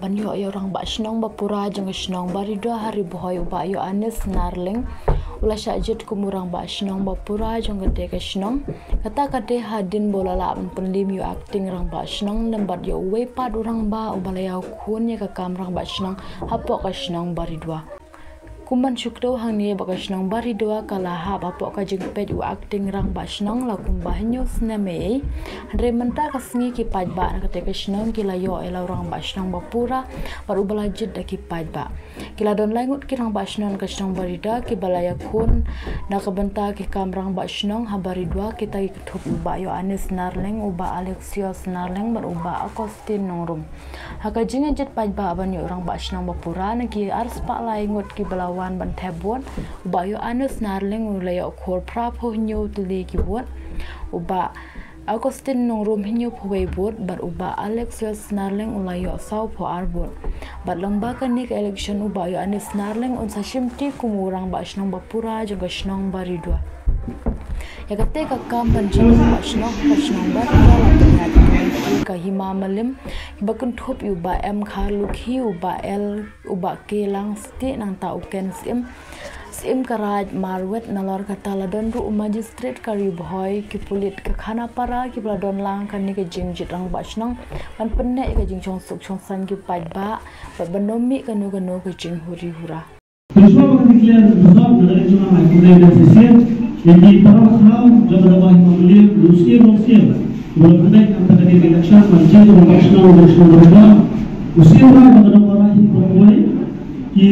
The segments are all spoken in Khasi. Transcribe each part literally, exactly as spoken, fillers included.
Ban ïoh ïa u rangbah shnong ba pura jong ka shnong Baridua ha Ri Bhoi u Bah Ïoannis Narleng u la shah jied kum u rangbah shnong ba pura jong kata ka shnong. Kata ka dei hadien ba u la lah ban pynliem ïa u acting rangbah shnong lem bad ïa uwei pat u rangbah uba la ïakhun ïa ka kam rangbah shnong hapoh ka shnong Baridua. Kum ban shu kdew hangne ba ka shnong Baridua ka la hap hapoh ka jingpeit u acting rangbah shnong la kumba hynñiew snem ei ei. Hynrei mynta ka sngi ki paidbah na kata ka shnong ki la ïoh ïa la u rangbah shnong ba pura bad uba la jied da ki paidbah. Ki la don lai ngut ki rangbah shnong na ka shnong Baridua kiba la ïakhun na ka bynta ki kam rangbah shnong ha Baridua, kita ki kynthup u Bah Ïoannis Narleng, u Bah Alexios Narleng bad u Bah Augustine Nongrum. Ha ka jingïajied paidbah ban ïoh u rangbah shnong ba pura na ki arspah lai ngut kiba la wan ban thep vote, u Bah Ïoannis Narleng u la ïoh khor phraphew hynñiew tylli ki vote, u Bah Augustine Nongrum hynñiewphew wei vote bad u Bah Alexios Narleng u la ïoh sawphew ar vote. Bad lyngba kane ka election u Bah Ïoannis Narleng un sa shimti kum u rangbah shnong ba pura jong ka shnong Baridua. Ïa kata ka kam ban jia rangbah shnong ha ka shnong Baridua la pynïaid da ka Hima Malim, kiba kynthup ïa u Bah M Kharlukhi, u Bah L, u Bah K Langstieh nangta u Ken Syiem, Syiem Karaid Marwet. Nalor kata la don ruh u Magistrate ka Ri Bhoi, ki pulit ka Khanapara kiba la don lang ha kane ka jingjied rangbah shnong ban pynneh ïa ka jingshong suk shong saiñ ki paidbah bad ban ym mih kano kano ka jinghuri hura. Pynshwa ba ka declare result na ka election high court election session, ïa ki para bangeit jong ka Hima Malim, u Syiem Rongsyiem, u la pynneh ïa ka election ban jia rangbah shnong, rangbah shnong Baridua, u Syiem Raij jong ka Hima Malim, ki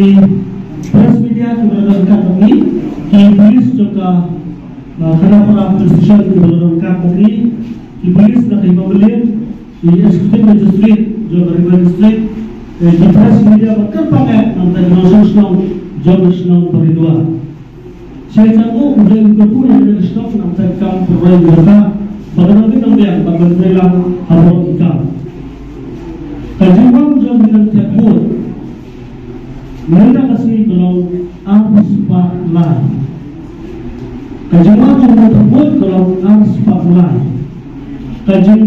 press media kiba la don ryngkat bad ngi, ki police jong ka, uh, Khanapara Police Station kiba la don ryngkat bad ngi, ki police na ka Hima Malim, ki executive magistrate jong ka Ri Bhoi District, eh, ki press media bad kyrpang eh na ka bynta ki nongshong shnong jong ka shnong Baridua. Shisha u dei u kyrkhu ïa ka shnong na ka bynta ka kam pynroi jong ka, ba ka nongdie nongbiang ba kan trei lang ha baroh ki kam. Ka jingwan jong ki nongthep vote mynta ka sngi ka long arspah lai. Ka jingwan jong ki nongthep vote ka long arspah lai. Ka jing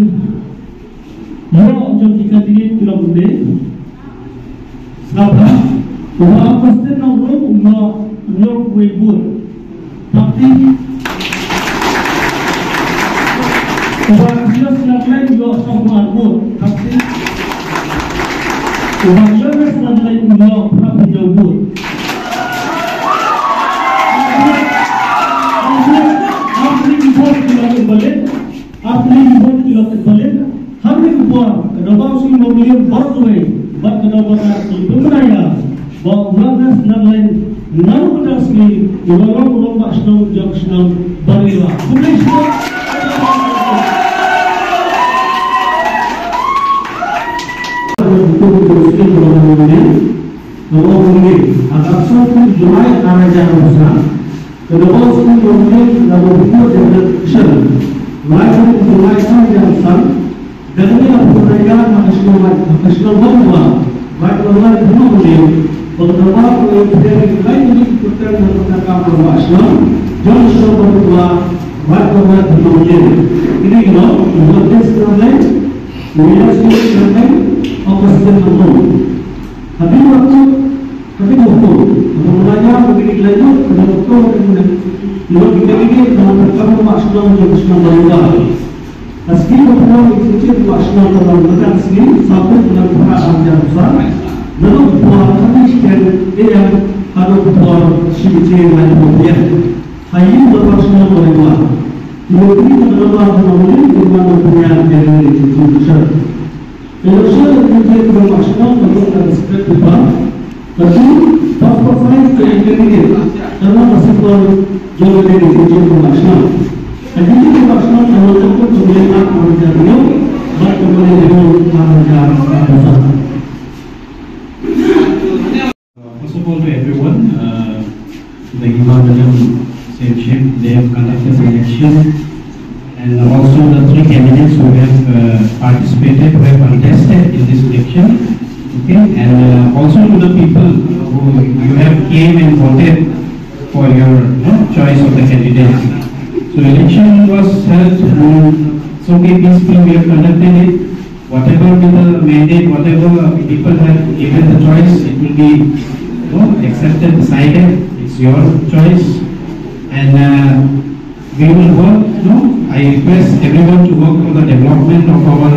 ïoh jong ki candidate ki long kumne. Sngap bha, u Bah Augustine Nongrum u ïoh, u ïoh hynñiewphew wei vote. Party. U Bah Alexios Narleng u ïoh sawphew ar vote. Party. U Bah Ïoannis Narleng u ïoh phraphew hynñiew vote. Ar tylli ki vote ki long invalid. Ar tylli ki vote ki long invalid. Ha kane ka por, ka Nongbaw Syiem Hima Malim baroh kawei bad ka Nongbaw Syiem ki pynbna ïa ba u Ïoannis Narleng naduh mynta ka sngi u la long u rangbah shnong jong ka shnong Baridua. Khublei shibun. Nongbaw Syiem Hima Malim, ha ka arphew saw tarik July ar hajar arphew san, ka Nongbaw Syiem Hima Malim la buh report election. Lai tarik July ar hajar arphew san, da kane la pynbna ïa ka shnong, ka shnong Baridua, Baridua Hima Malim, ba ka Nongbaw Syiem Hima Malim pdiang ïa ki lai tylli ki kyrteng na ka bynta ka kam rangbah shnong jong ka shnong Baridua, Baridua Hima Malim. Kine ki long, Ïoannis Narleng, Ïoannis Narleng, Augustine Nongrum. Hadien ba ka Ka dei ka hukum. Ka dei ka hukum. Ka dei ka hukum. Ka dei ka hukum. Ka dei ka hukum. Ka dei ka hukum. Ka dei ka hukum. Ka sngi ba pynlong ïa ka jingjied rangbah shnong ka long mynta ka sngi, saw tarik u Naiwieng ar hajar arphew san. Naduh ka por khatwei shiken A M haduh ka por shi baje laiphew P M. Ha ïing dorbar shnong Baridua. Ki nongkynnoh ka dorbar shnong Baridua ki wan ban pynïaid ïa ka jingjied. Ka election ka jingjied rangbah shnong ka long ka secret paper. Ka tu passport size ka candidate ka long ka symbol jong ka candidate ka jingjied rangbah shnong. Ka jingjied rangbah shnong ka long ka tu ka long ka long ka long bad ka long ka long ka long. First of all, to everyone, uh, the Hima Malim Sengship, they have conducted the election, and also the three candidates who have uh, participated, who have contested in this election. Okay, and uh, also to the people who you have came and voted for your you know, choice of the candidate. So election was held on Songke peacefully. We have conducted it. Whatever be the mandate, whatever people have given the choice, it will be, you know, accepted, decided. It's your choice. And uh, we will work, you know, I request everyone to work for the development of our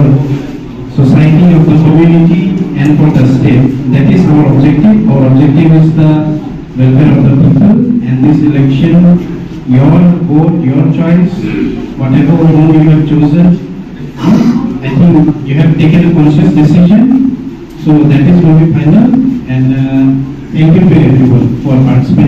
society, of the community, and for the state. That is our objective. Our objective is the welfare of the people. And this election, your vote, your choice, whatever whom you have chosen, I think you have taken a conscious decision. So that is going to be final. And uh, thank you to everyone for participating.